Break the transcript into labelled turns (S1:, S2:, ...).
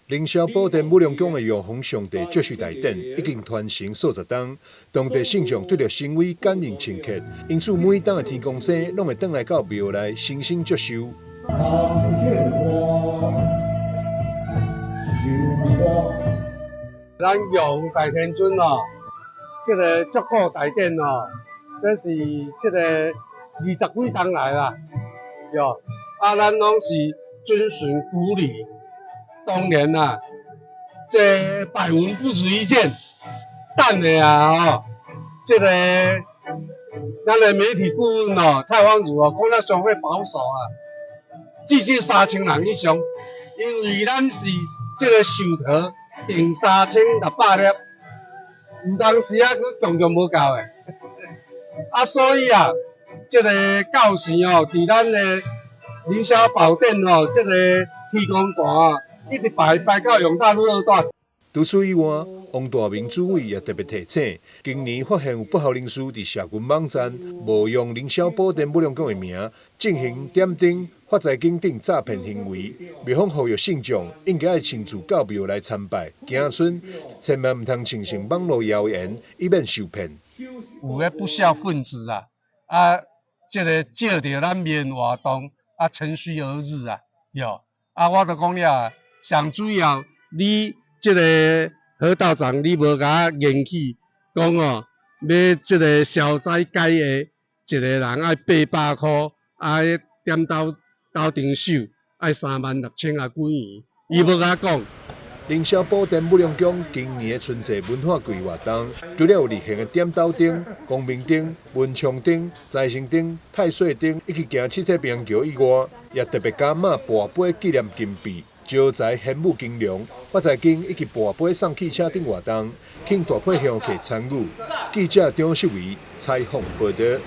S1: 凌霄寶殿武龍宮的玉皇上帝祝壽大典已經傳承數十冬，當地信眾對著神位感應深切，因此每冬的天公生攏會轉來到廟內升仙祝壽。
S2: 三獻花，
S3: 咱玉皇大天尊哦，這个祝蠱大典哦，這是這个二十幾冬來啦，喲，啊，咱攏是遵循古禮。當然啦，這百聞不如一見，等下啊吼，這个咱的媒體顧問哦，蔡芳如哦，講得相對保守啊，至少3000人以上，因為咱是這个壽桃訂3600粒，有當時啊，閣強強無夠的，啊，所以啊，這个到時哦，佇咱的凌霄寶殿哦，這个天公壇啊，一直擺擺到永大路二段。
S1: 除此以外，王大明主委也特別提醒，今年發現有不肖人士佇社群網站冒用凌霄寶殿武龍宮的名，進行點燈、發財金等詐騙行為。廟方呼籲信眾應該愛親自到廟來參拜，子孫千萬毋通相信網路謠言，以免受騙。
S3: 有个不肖分子啊，啊，這个借著咱廟活動啊，趁虛而入啊，喲，啊，我就講了。上主要，你這个何道長，你無共我言去講哦，欲這个消災解厄，一個人愛800箍，啊，點燈斗燈手愛36,000仔幾元，伊無共我講。
S1: 凌霄寶殿武龍宮今年的春節文化季活動，除了有例行的點燈燈、光明燈、文昌燈、財神燈、太歲燈以及行七彩平安橋以外，也特別加碼跋杯紀念金幣、招財玄武金龍、發財金以及跋杯送汽車等活動，請大批香客參與。記者張秀維採訪報導。